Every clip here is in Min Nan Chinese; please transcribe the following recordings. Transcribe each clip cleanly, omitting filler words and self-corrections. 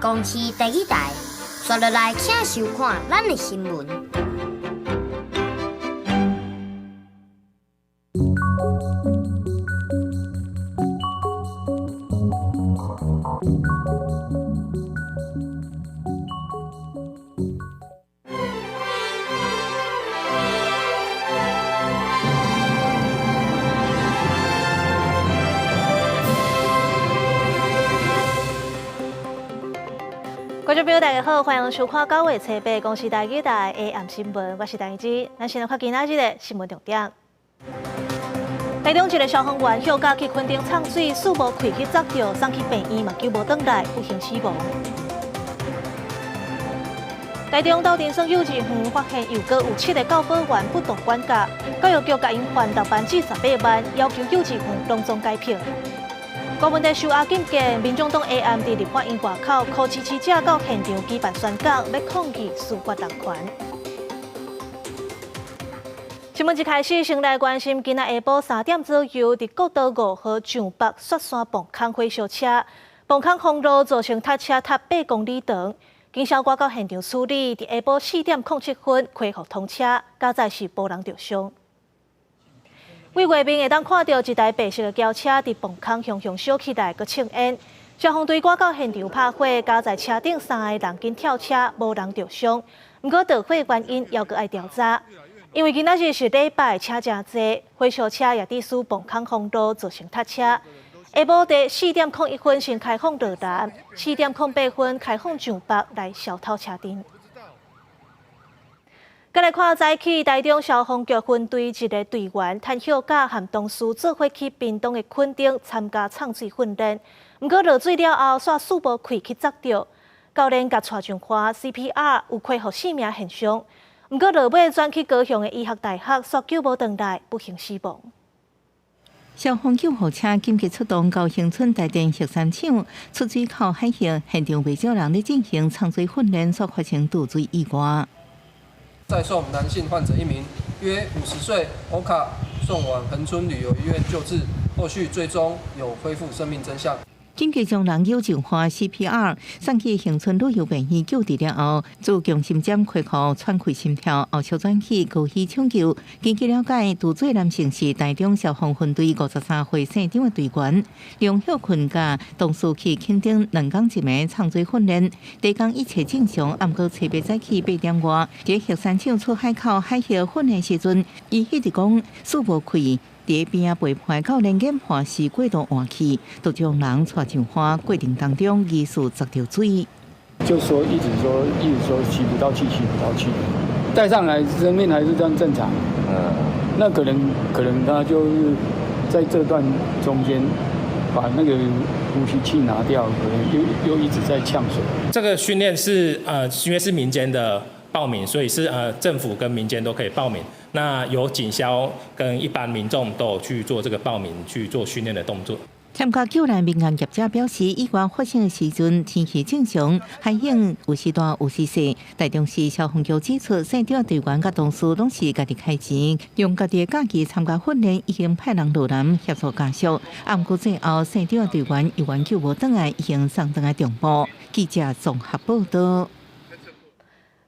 公視第一台，刷落來請收看咱的新聞。觀眾朋友，大家好，歡迎收看九月初八公視台語台的 AM 新聞，我是陳怡之。咱先來看今仔日的新聞重點。台中一个消防員休假去墾丁泅水，繡無氣去砸著，送去病院嘛救無轉來，不幸死亡。台中鬥陣耍幼稚園發現又閣有七个教保員不當管教，教育局共𪜶罰6萬至18萬，要求幼稚園攏總改聘。郭文哲受壓禁見，民眾黨下暗佇立法院外口，呼支持者到現場舉辦宣講，欲抗議司法人權。新聞一開始，先來關心今仔下晡3點左右，佇國道5號上北雪山磅空火燒車，磅空封路，造成塞車塞8公里長。警消趕到現場處理，佇下晡4點07分恢復通車，佳哉是無人著傷。對畫面會當看著一台白色的轎車佇磅空雄雄燒起來，閣衝煙。消防隊趕到現場拍火，佳哉車頂三个人緊跳車，無人著傷。毋過著火原因猶閣愛調查，因為今仔日是禮拜，車誠濟，火燒車也致使磅空封路，造成塞車。下晡佇4點01分先開放落南，4點08分開放上北來消透車陣。再來看早起，台中消防局分隊一个隊員趁休假和同事做伙去屏東的墾丁參加泅水訓練，毋過落水了後，煞繡無氣去砸著，教練共帶上岸 CPR 有恢復生命現象，毋過落尾轉去高雄的醫學大學，煞救無轉來，不幸死亡。消防救護車緊急出動到恆春台電核三廠出水口海域，現場袂少人咧進行泅水訓練，煞發生墮水意外。再送男性患者一名，約50歲，歐卡送往恆春旅遊醫院救治，後續追蹤有恢復生命徵象。緊急將人救上岸 CPR 送去恆春旅遊病院救治了後，自強心針恢復喘氣心跳，後續轉去高醫搶救。根據了解，墮水男性是台中消防分隊53歲姓張的隊員，梁曉坤佮同事去墾丁2天一暝泅水訓練，第一工一切正常，毋過初八早起8點外，佇核三廠出海口海域訓練時陣，伊彼直講繡無氣。佇邊仔陪伴教練研判是過度換氣，就將人帶上岸過程當中疑似砸著水。就說一直說一直說吸不到氣，吸不到氣，帶上來生命還是這樣正常。那可能他就是在這段中間把那個呼吸器拿掉，可能又一直在嗆水。這個訓練是因為是民間的報名，所以是政府跟民間都可以報名。那有警消跟一般民眾都有去做這個報名去做訓練的動作。參加救難民間業者表示，意外發生的時陣天氣正常，海湧有時大有時細。台中市消防局指出，姓張隊員佮同事攏是家己開錢，用家己的假期參加訓練，已經派人落南協助家屬。毋過最後，姓張隊員猶原救無轉來，已經送轉來中部。記者綜合報導。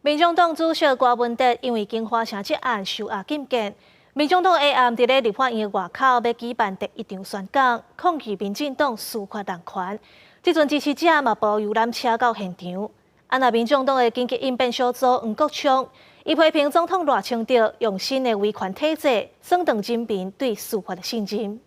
民眾黨主席郭文哲因為京華城這案受壓禁見，民眾黨下暗佇咧立法院外口欲舉辦第一場宣講，抗議民進黨司法人權。這陣支持者嘛包遊覽車到現場。啊，若民眾黨的緊急應變小組黃國昌，伊批評總統賴清德用新的威權體制，損斷人民對司法的信任。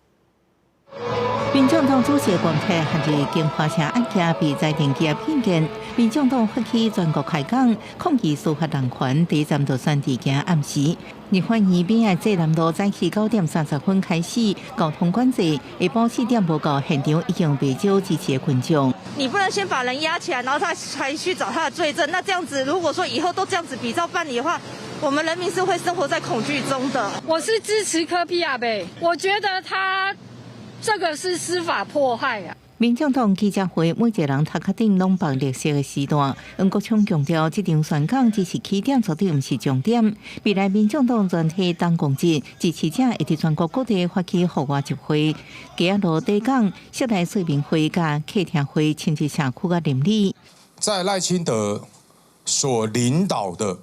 民眾黨主席郭文哲陷入京華城案件被裁定其騙見，民眾黨發起全國開講抗議司法人權，第一站就選佇今暗時。立法院邊仔濟南路早起9點30分開始交通管制，下晡4點無夠，現場已經袂少支持的群眾。你不能先把人押起來，然後他才去找他的罪證。那這樣子，如果說以後都這樣子比照辦理的話，我們人民是會生活在恐懼中的。我是支持柯 P 阿伯，我覺得他這個是司法迫害啊！民眾黨記者會，每一個人頭殼頂攏綁綠色的絲帶。黃國昌強調，這場宣講只是起點，絕對毋是終點。未來民眾黨全體黨公職支持者會佇全國各地發起戶外集會，街仔路底港、室內說明會、佮客廳會，親子社區佮鄰里。在賴清德所領導的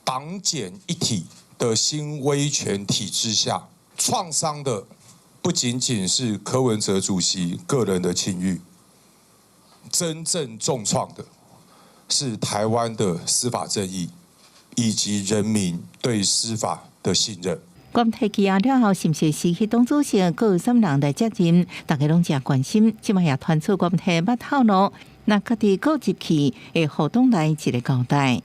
黨檢一體的新威權體制下，創傷的不僅僅是柯文哲主席個人的清譽，真正重創的是台灣的司法正義以及人民對司法的信任。關提起押了後，是毋是失去黨主席，閣有啥物人來接任？大家攏誠關心。這擺也傳出郭台銘透露，若家己閣入去，會予黨內一个交代。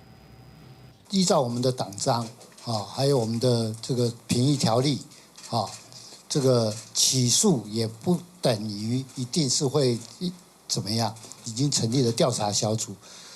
依照我們的黨章啊，還有我們的這個評議條例啊，這個起訴也不等於一定是會怎麼樣。已經成立了調查小組，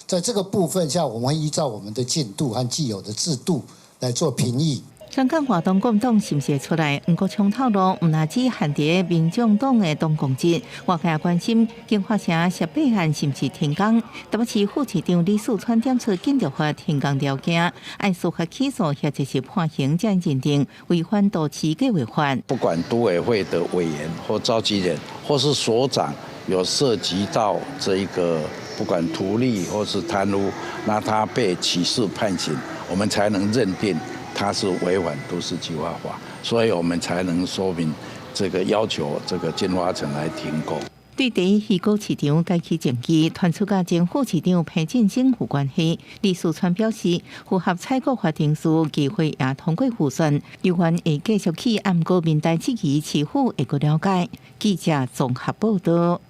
在這個部分下，我們會依照我們的進度和既有的制度來做評議。香港活動國民黨是毋是會出來？黃國昌透露，毋但只限佇民眾黨的黨公職，外界也關心京華城十八案是毋是停工？台北市副市長李四川點出建築法停工條件，按司法起訴或者是判刑才認定違反都市計劃法。不管都委會的委員或召集人，或是所長，有涉及到這一個不管圖利或是貪污，那他被起訴判刑，我們才能認定他是違反都市計劃法，所以我們才能說明這個要求這個京華城來停工。對第一魚果市場改起爭議，傳出佮前副市長彭進生有關係。李四川表示，符合採購法程序，議會也通過預算，有關會繼續起，毋過民代質疑市府會閣了解。記者綜合報道。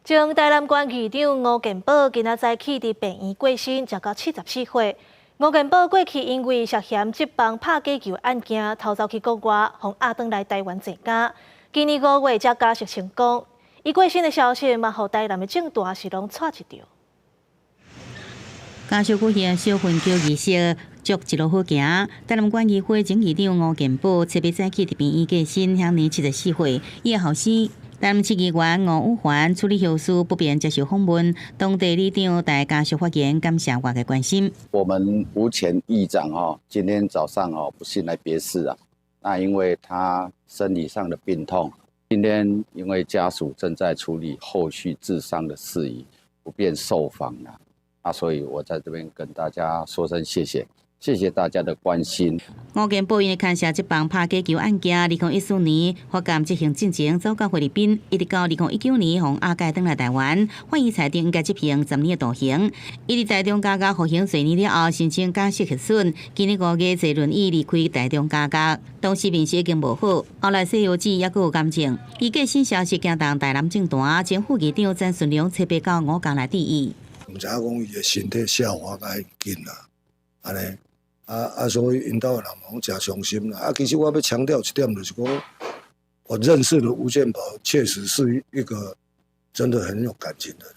前台南縣議長吳健寶今仔早起佇病院過身，食到74歲。吳健寶過去因為涉嫌職棒拍假球案件，逃走去國外，予押轉來台灣坐監。今年5月才假釋成功。伊過身的消息嘛，予台南的政壇是攏掣一著。家屬舉行小焚燒儀式，祝一路好行。台南縣議會前議長吳健寶，七日早起佇病院過身，享年74歲。伊的後生台南市議員吳宇環處理後事，不便接受訪問。當地里長代家屬發言，感謝外界關心。我們吳前議長哦，今天早上哦不幸來別逝啊。那因為他生理上的病痛，今天因為家屬正在處理後續治喪的事宜，不便受訪了。啊，所以我在這邊跟大家說聲謝謝。謝謝大家的關心。吳健寶因牽涉職棒拍假球案件，2014年發監執行進前走到菲律賓，一直到2019年予押解轉來台灣，法院裁定應該執行10年的徒刑。伊佇台中監獄服刑四年了後，申請假釋核准，今年5月坐輪椅離開台中監獄，當時面色已經無好，後來西藥劑猶閣有癌症。伊過身消息驚動台南政壇，前副議長曾順良冊八到吳家來致意。毋知影講伊的身體下滑較緊啦，按呢。啊，所以𪜶兜的人嘛攏誠傷心啦。啊，其實我欲強調一點，就是講，我認識的吳健寶確實是一個真的很有感情的人，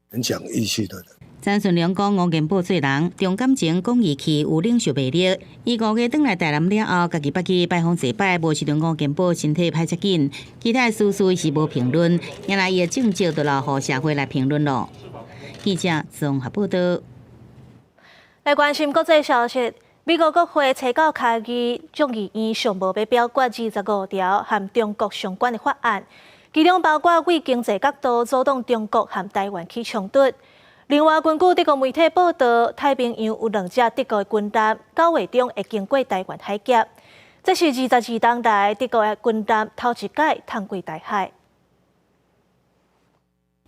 很講義氣的人。曾順良講，吳健寶做人重感情、講義氣，有領袖魅力。伊5月轉來台南了後，家己捌去拜訪濟拜，無想著吳健寶身體歹遮緊。其他的私事是無評論，原來伊的政績就留予社會來評論囉。記者綜合報道。來關心國際消息，美國國會初九開議，眾議院上無欲表決25條和中國相關的法案，其中包括對經濟角度阻擋中國和台灣起衝突。另外，根據德國媒體報道，太平洋有兩隻德國的軍艦9月中會經過台灣海峽，這是22冬來德國的軍艦頭一擺通過台海。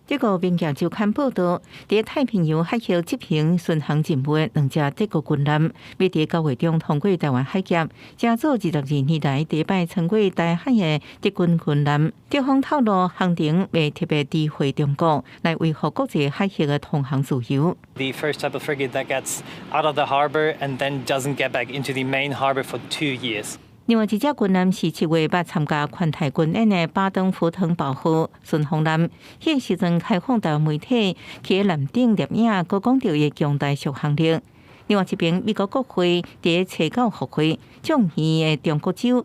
德國《明鏡週刊》報道，佇太平洋海域執行巡航任務的兩隻德國軍艦，欲佇9月中通過台灣海峽，成做22年來第一擺穿過台海的德軍軍艦。德方透露，航程袂特別知會中國，來維護國際海域的通航自由。 The first type of frigate that gets out of the harbor and then doesn't get back into the main harbor for 2 years. 另外一隻軍艦是7月捌參加環太軍演的巴登符騰堡號巡防艦，彼個時陣開放台灣媒體去艦頂攝影，閣講著伊強大續航力。另外一邊，美國國會佇初九復會，眾議院的中國州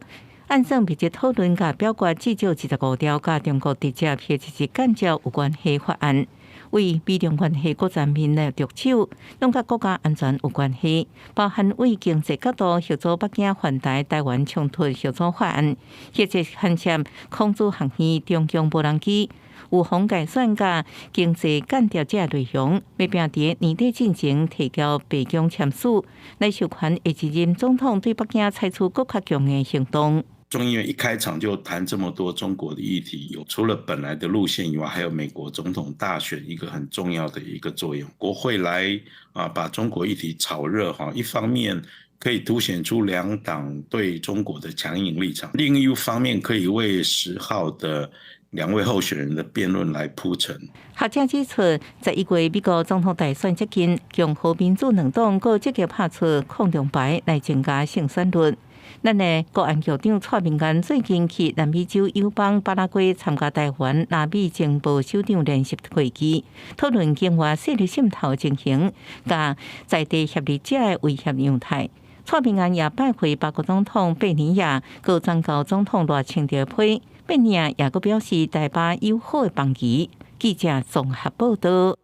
按算密集討論佮表決至少25條佮中國直接或者是間接有關係法案。為美中關係閣全面來著手，攏佮國家安全有關係，包含對經濟角度協助北京環台台灣衝突協助法案，或者牽涉孔子學院中共無人機，有防改選佮經濟間諜這內容，欲拚佇年底進前提交白宮簽署，來授權下一任總統對北京採取閣較強的行動。眾議院一開場就談這麼多中國的議題，有除了本來的路線以外，還有美國總統大選一個很重要的一個作用。國會來啊，把中國議題炒熱哈，一方面可以凸顯出兩黨對中國的強硬立場，另一方面可以為10號的兩位候選人的辯論來鋪陳。學者指出，11月美國總統大選接近，共和民主兩黨閣積極拍出抗中牌來增加勝選率。咱的國安局長蔡明安最近去南美洲友邦巴拉圭參加台灣拉美情報首長聯席會議，討論境外勢力滲透情形，佮在地協力者的威脅樣態。蔡明安也拜會巴國總統貝尼亞，閣轉交總統賴清德批。貝尼亞也閣表示台巴友好的邦誼。記者綜合報道。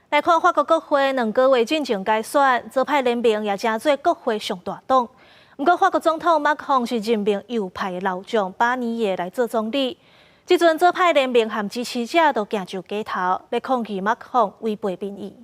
來看法國國會2個月進前改選，左派聯盟也成做國會上大黨。毋過法國總統馬克宏是任命右派的老將巴尼耶來做總理。這陣左派聯盟和支持者都行上街頭，來抗議馬克宏違背民意。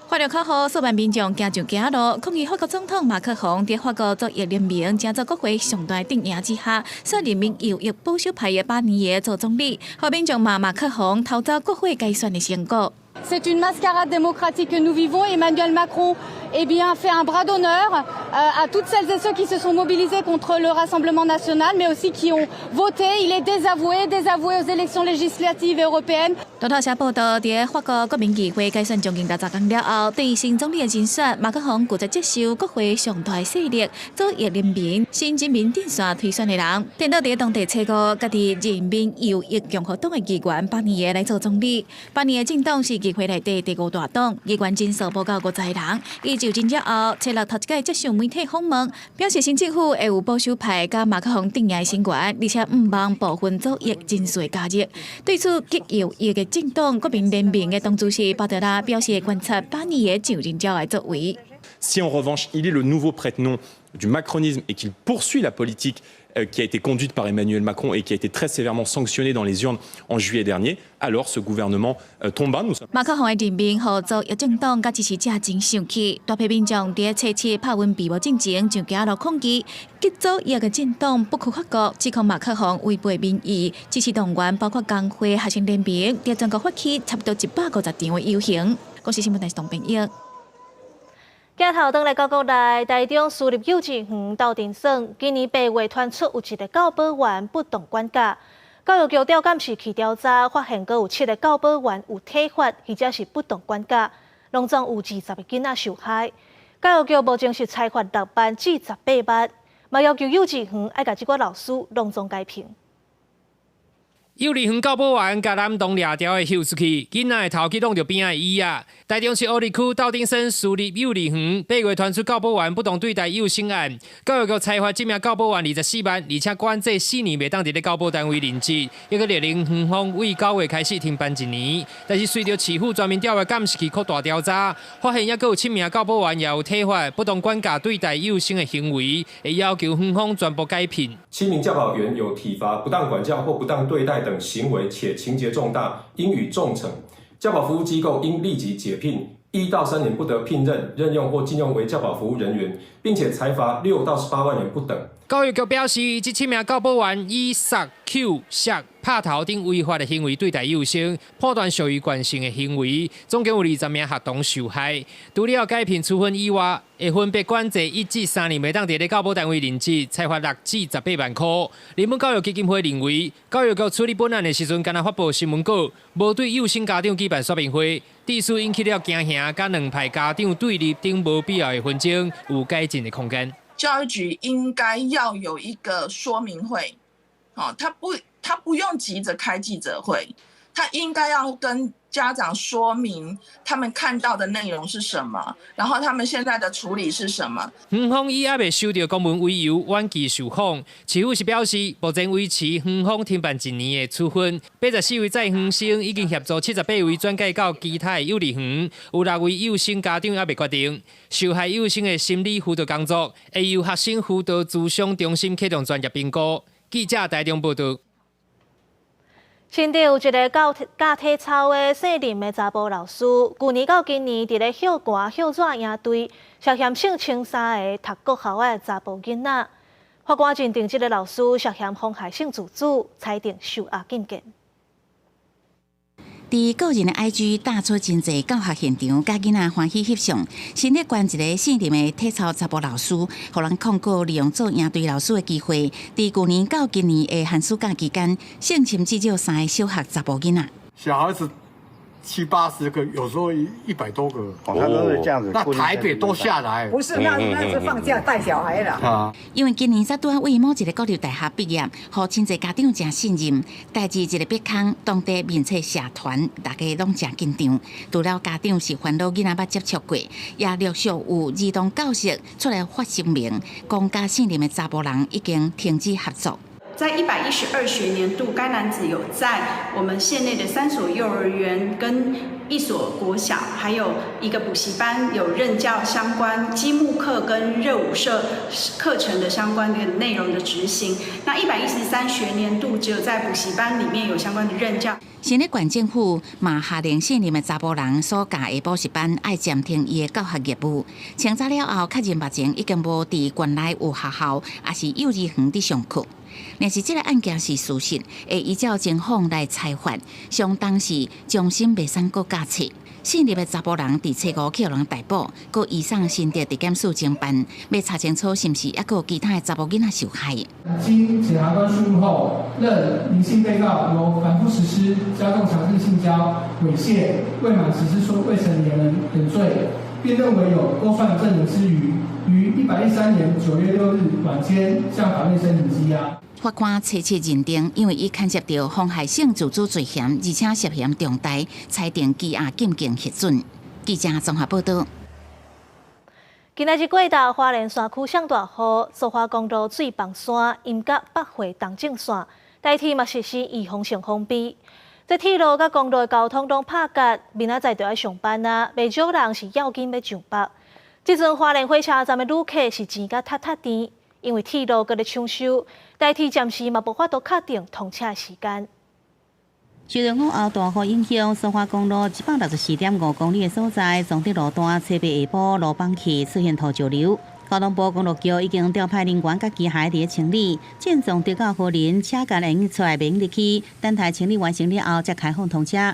法律口號，數萬民眾行上街路，抗議法國總統馬克宏佇法國左翼聯盟成做國會上大陣營之下，煞任命右翼保守派的巴尼耶做總理，予民眾罵馬克宏偷走國會改選的成果。 C'est une mascarade démocratique que nous vivons. Emmanuel Macron eh bien, fait un bras d'honneur à toutes celles et ceux qui se sont mobilisés contre le Rassemblement national, mais aussi qui ont voté. Il est désavoué, désavoué aux élections législatives et européennes. 路透社報道，佇法國國民議會改選將近60工了後，對新總理的人選，馬克宏拒絕接受國會上大勢力左翼聯盟新人民陣線推選的人，顛倒佇當地初五，家己任命右翼共和黨的議員巴尼耶來做總理。巴尼耶政黨是議會內底第五大黨，議員人數無夠50個人。伊就任了後，初六頭一擺接受媒體訪問，表示新政府會有保守派佮馬克宏陣營的成員，而且毋望部分左翼人士加入。對此，極右翼的政黨國民聯盟的黨主席巴德拉表示，觀察巴尼耶就任了的作為。 Si en revanche il est le nouveau prête-nom du macronisme et qu'il poursuit la politique qui a été conduite par Emmanuel Macron et qui a été très sévèrement sanctionnée dans les urnes en juillet dernier, alors ce gouvernement tombera. Nous 馬克宏的任命，予左翼政黨佮支持者真生氣，大批民眾佇初七拍溫被捕進前上街路抗議。極左翼的政黨不屈法國指控馬克宏違背民意，支持動員包括工會、學生聯盟，佇全國發起差不多150場的遊行。公視新聞台是董編譯。鏡頭轉來到國內，台中私立幼稚園鬥陣耍，今年8月傳出有一个教保員不當管教，教育局調監視器調查，發現閣有七个教保員有體罰，或者是不當管教，攏總有20個囡仔受害。教育局目前是裁罰6萬至18萬，嘛要求幼稚園愛共這寡老師攏總解聘。幼兒園教保員共男童掠牢的翕出去，囡仔的頭去挵著邊仔的椅仔。台中市湖里區鬥陣耍私立幼兒園8月傳出教保員不當對待幼生案，教育局裁罰這名教保員24萬，而且管制4年袂當佇咧教保單位任職，抑閣勒令園方對9月開始停辦一年。但是隨著市府全面調閱監視器擴大調查，發現抑閣有七名教保員也有體罰、不當管教對待幼生的行為，會要求園方全部解聘。七名教保員有體罰、不當管教或不當對待等行為，且情節重大，應予重懲。教保服務機構應立即解聘，1到3年不得聘任、任用或進用為教保服務人員，並且裁罰6到18萬元不等。教育局表示，這七名教保員以殺、抾、摔、拍頭等違法的行為對待幼生，判斷屬於慣性的行為，總共有20名學童受害。除了解聘處分以外，會分別管制1至3年袂當佇咧教保單位任職，裁罰6至18萬塊。人本教育基金會認為，教育局處理本案的時陣，干焦發布新聞稿，無對幼生家長舉辦說明會，致使引起了驚嚇，佮兩派家長對立等無必要的紛爭，有改進的空間。教育局應該要有一個說明會，哦，他不用急着開記者會，他應該要跟家長說明他們看到的內容是什麼，然後他們現在的處理是什麼。園方以猶未收到公文為由，婉拒受訪。市府是表示，目前維持園方停辦一年的處分。84位在園生已經協助78位轉介到其他的幼兒園，有六位幼生家長猶未決定。受害幼生的心理輔導工作，會由學生輔導諮商中心啟動專業評估。記者台中報道。新竹有一个教教體操的姓林的查埔老師，舊年到今年佇咧歇寒歇熱營隊涉嫌性侵三个讀國校的查埔囡仔，法官認定這个老師涉嫌妨害性自主，裁定收押禁見。佇個人的 IG 打出真濟教學現場，佮囡仔歡喜翕相。新竹縣一个姓林的體操查埔老師，予人控告利用做營隊老師的機會，佇舊年到今年的寒暑假期間，性侵至少三個小學查埔囡仔。小孩子七八十個，有時候100多個。哦，他都是這樣子。那台北都下來。不是，那是放假帶小孩啦。啊。因為今年才拄仔為某一个國立大學畢業，予真濟家長誠信任。代誌一个煏空，當地面冊社團大家攏誠緊張。除了家長是煩惱囡仔捌接觸過，也陸續有兒童教師出來發聲明，講佮姓林的查埔人已經停止合作。在112學年度，該男子有在我們縣內的三所幼兒園、跟一所國小，還有一個補習班有任教相關積木課跟熱舞社課程的相關的內容的執行。那113學年度只有在補習班裡面有相關的任教。新竹縣政府嘛下令姓林的查埔人所教的補習班愛暫停伊的教學業務。清查了後，確認目前已經無佇縣內有學校，抑是幼兒園佇上課。若是這个案件是事實，會依照情況來裁罰，相當是終身袂使閣教冊。姓林的查埔人佇初五去予人逮捕，閣移送新竹地檢署偵辦，欲查清楚是毋是猶閣有其他的查埔囡仔受害。經檢察官訊問後，認林姓被告有反覆實施加重強制性交、猥褻未滿14歲未成年人等罪，並認為有構算證人之虞，於113年9月6日晚間向法院申請羈押。法官初次認定，因為伊牽涉著妨害性自主罪嫌，而且涉嫌重大，裁定羈押禁見核准。記者綜合報道。今仔日過晝，花蓮山區上大雨，蘇花公路水崩山，淹甲北回東正線，台鐵嘛實施預防性封閉。這鐵路佮公路的交通攏拍結，明仔載就愛上班啊，袂少人是要緊欲上北。這陣花蓮火車站的旅客是錢甲踢踢甜。因為鐵路閣咧搶修，台鐵暫時嘛無法度確定通車時間。受著午後大雨影響，蘇花公路164.5公里的所在，崇德路段初八下晡路崩去，出現土石流。交通部公路局已經調派人員佮機械佇咧清理，正崇德到花蓮車間會出來免入去，等待清理完成了後，才開放通車。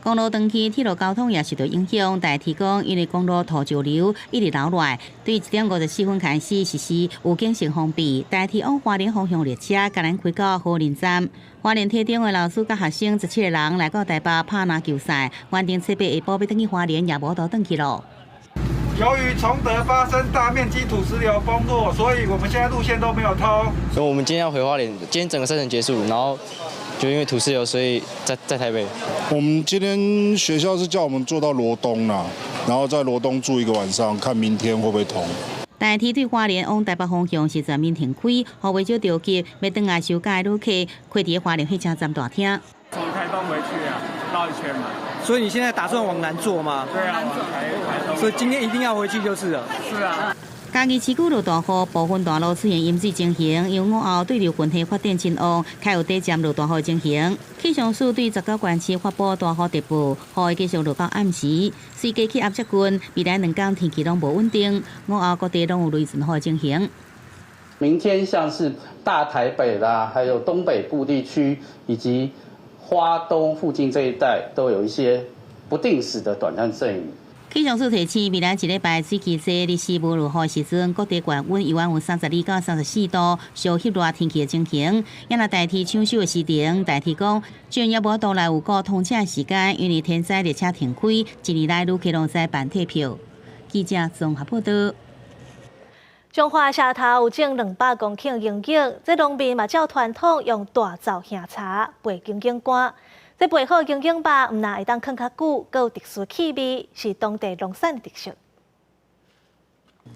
公路斷去，鐵路交通也受著影響。台鐵講，因為公路土石流一直流落來，對1點54分開始實施預警性封閉。台鐵往花蓮方向列車，共咱開到花蓮站。花蓮鐵中的老師佮學生17個人來到台北拍籃球賽，原定初八下晡欲轉去花蓮，也無得轉去囉。由於崇德發生大面積土石流崩落，所以我們現在路線都沒有通。所以我們今天要回花蓮，今天整個賽程結束，然後就因為土石流，所以在台北。我們今天學校是叫我們坐到羅東啦，然後在羅東住一個晚上，看明天會不會通。台鐵對花蓮往台北方向是全面停開，予袂少著急欲轉來休假的旅客，開佇花蓮火車站大廳。從台東回去啊，繞一圈嘛。所以你現在打算往南坐嗎？對啊，台東。所以今天一定要回去就是了。是啊。嘉義市區落大雨，部分大路出現淹水情形，因為午後對流雲系發展真旺，較有短暫落大雨情形。氣象署對19縣市發布大雨特報，雨會繼續落到暗時。隨低氣壓接近，未來兩天天氣攏無穩定，午後各地攏有雷陣雨情形。明天像是大台北啦，還有東北部地區以及花東附近這一帶，都有一些不定時的短暫陣雨。氣象署提醒，未來一禮拜水汽濟，日時無落雨時陣，各地懸溫依然有32到34度，燒翕熱天氣的情形。也若台鐵搶修的時程，台鐵講，雖然猶無度來有個通車時間，因為天災列車停開，一年來旅客攏使辦退票。記者綜合報道。彰化社頭有種200公頃龍井，這農民嘛照傳統用大灶瓦柴焙龍井乾。這焙好龍井肉，毋但會當囥較久，閣有特殊氣味，是當地農產的特色。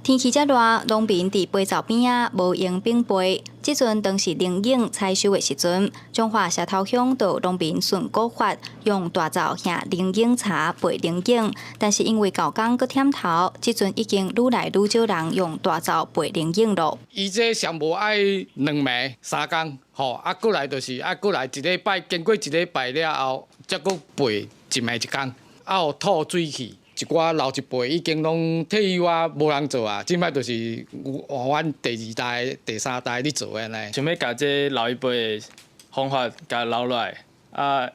天氣遮熱，農民佇肥灶邊仔無閒反背。這陣當是龍眼採收的時陣，彰化社頭鄉就有農民順古法，用大灶瓦龍眼柴焙龍眼。但是因為猴工閣忝頭，這陣已經愈來愈少人用大灶焙龍眼囉。伊這上無愛兩暝三工，吼啊，閣來就是啊，閣來一禮拜，經過一禮拜了後，才閣焙一暝一工，啊，予吐水去。一寡老一輩已經攏退休啊，無人做啊。這擺就是阮第二代、第三代咧做的呢。想欲共這老一輩的方法共留落來，啊，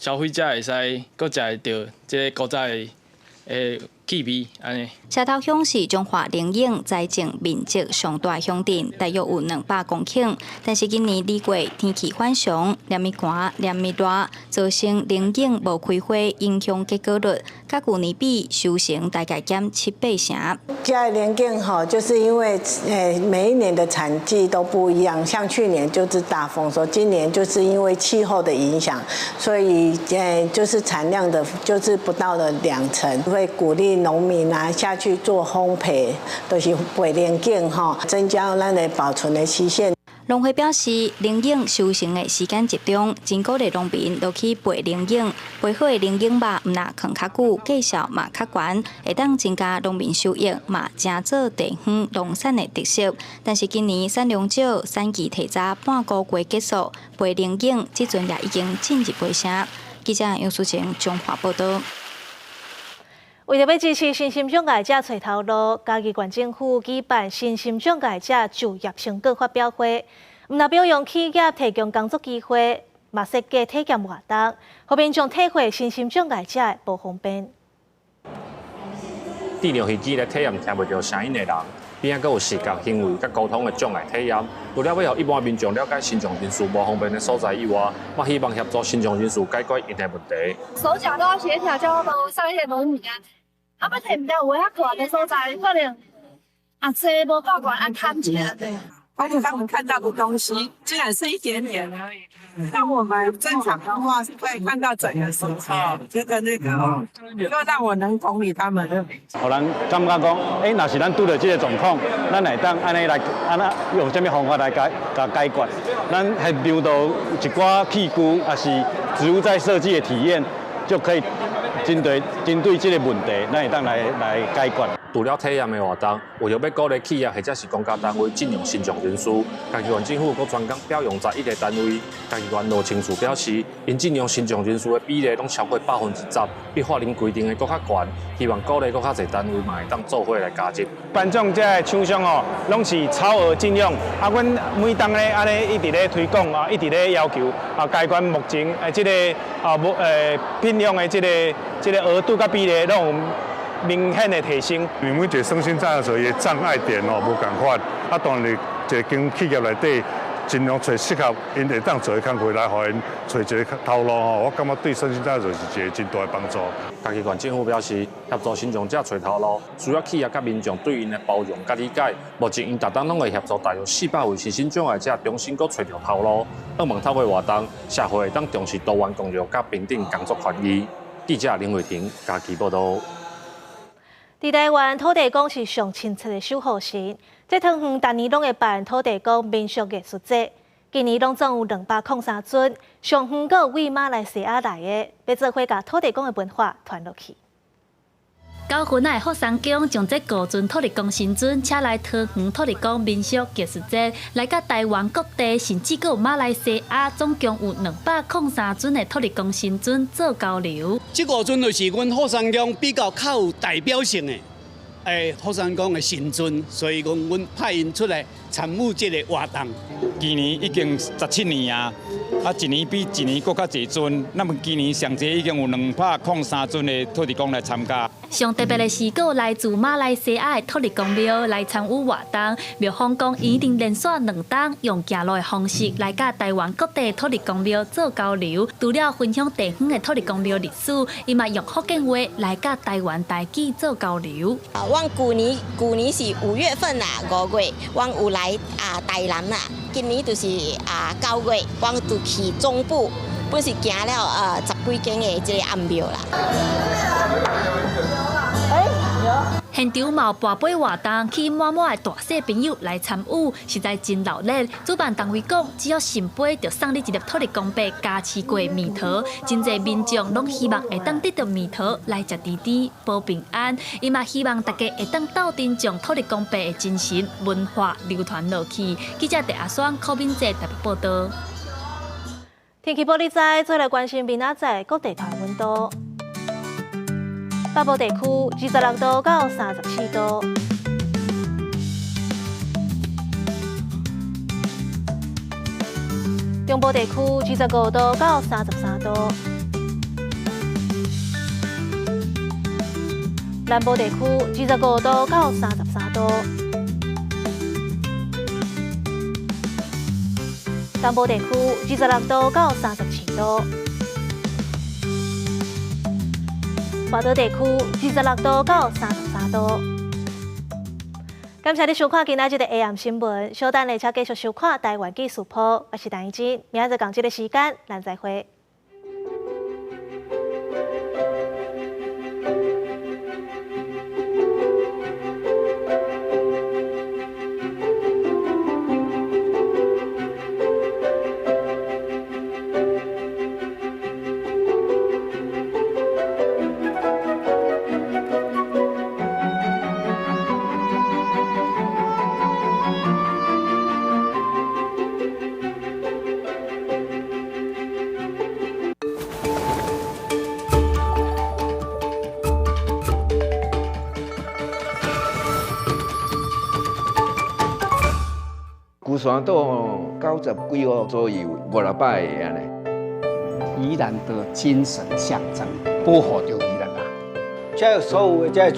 消費者會使閣食會著這個古早的氣味按呢。社頭鄉是彰化龍眼栽種面積上大鄉鎮，大約有200公頃。但是今年二月天氣反常，連日寒，連日熱，造成龍眼無開花，影響結果率，佮舊年比收成大概減七八成。這个龍眼吼，就是因為每一年的產季都不一樣，像去年就是大豐收，今年就是因為氣候的影響，所以就是產量的，就是不到了兩成，會鼓勵農民啊下去做烘焙，就是焙龍眼吼，增加咱的保存的期限。農會表示，龍眼收成的時間集中，真鼓勵農民落去焙龍眼，焙好的龍眼肉毋但囥較久，價數嘛較懸，會當增加農民收益，嘛成做地方農產的特色。但是今年產量少，產期提早半個月結束，焙龍眼這陣也已經進入尾聲。記者楊淑晴彰化報導。為著欲支持身心障礙者揣頭路，嘉義縣政府舉辦身心障礙者就業成果發表會，毋但表揚企業提供工作機會，嘛設計體驗活動，予民眾體會身心障礙者的無方便。智能飛機來體驗聽袂著聲音的人，邊仔閣有視覺、行為佮溝通的障礙體驗。除了欲予一般民眾了解身障人士無方便的所在以外，嘛希望協助身障人士解決𪜶的問題。手腳都要協調，叫他們上一些輪椅啊。啊，欲提毋著有的較懸的所在，可能啊坐無夠懸，啊牽一下。而且他們看到的東西，雖然是一點點而已，但我們正常的話是可以看到整個世界，這個那個，就讓我能同理他們。予人感覺講，欸，若是咱拄著這个狀況，咱會當按呢來，按怎用啥物方法來解共解決？咱現場都有一寡器具，抑是植物在設計的體驗，就可以針對這个問題，咱會當來解決。除了體驗的活動，為著欲鼓勵企業或者是公家單位進用身障人士，嘉義縣政府閣專工表揚11個單位。嘉義縣羅清處表示，𪜶進用身障人士的比例攏超過10%，比法令規定的閣較懸。希望鼓勵閣較濟單位嘛會當做伙來加入。頒獎這个廠商哦，攏是超額進用，啊，阮每當咧按呢一直咧推廣啊，一直咧要求啊，嘉義縣目前這个啊無聘用的這个額度佮比例攏有明顯的提升。因為每一個身心障礙者，伊的障礙點哦無仝款，啊，當然一間企業內底盡量揣適合𪜶會當做的工課來，予𪜶揣一个頭路吼，我感覺對身心障礙者是一個真大的幫助。嘉義縣政府表示，協助身障者揣頭路，需要企業佮民眾對𪜶的包容佮理解。目前𪜶逐冬攏會協助大約400位身心障礙者重新閣揣著頭路。希望透過活動，社會會當重視多元共融佮平等工作權益。記者林慧婷嘉義報導。佇台灣，土地公是上親切的守護神。這桃園逐年攏會辦土地公民俗藝術節，今年攏總有203尊，上遠閣有位馬來西亞來的，欲做伙共土地公的文化傳落去。九份仔的福山宮將這五尊土地公神尊請來桃園土地公民俗藝術節，來佮台灣各地，甚至閣有馬來西亞，總共有203尊的土地公神尊做交流。這五尊就是阮福山宮比較較有代表性的，福山宮的神尊，所以講阮派𪜶出來參與這个活動。今年已經17年啊，啊，一年比一年閣較濟尊。那麼今年上濟已經有203尊的土地公來參加。上特別的是，閣有來自馬來西亞的土地公廟來參與活動。廟方講，已經連續兩冬用行路的方式來佮台灣各地土地公廟做交流。除了分享地方的土地公廟歷史，伊嘛用福建話來佮台灣台語做交流。阮舊年是5月份啦，5月，阮有來啊台南啦。今年就是啊9月，阮就去中部，本是行了十幾間的這个暗廟啦。現場嘛有跋杯活動，吸引滿滿的大細朋友來參與，實在真熱鬧。主辦單位講，只要聖杯就送你一粒土地公伯加持過的蜜桃，真濟民眾攏希望會當得著蜜桃來食甜甜保平安。伊嘛希望大家會當鬥陣將土地公伯的精神文化流傳落去。記者鄭阿雙、柯敏哲台北報道。天氣報你知，做來關心明仔載各地團溫度。北部地區26度到34度，中部地區25度到33度，南部地區25度到33度，東部地區26度到37度。外島地區26度到33度。感謝你收看今仔日的 AM 新聞，稍等下車繼續收看台灣記事報。我是陳怡靜，明仔載仝這个時間，咱再會。龜山島90幾戶左右，50-600个按呢。宜蘭的精神象徵，保護著宜蘭啊。這所有的這。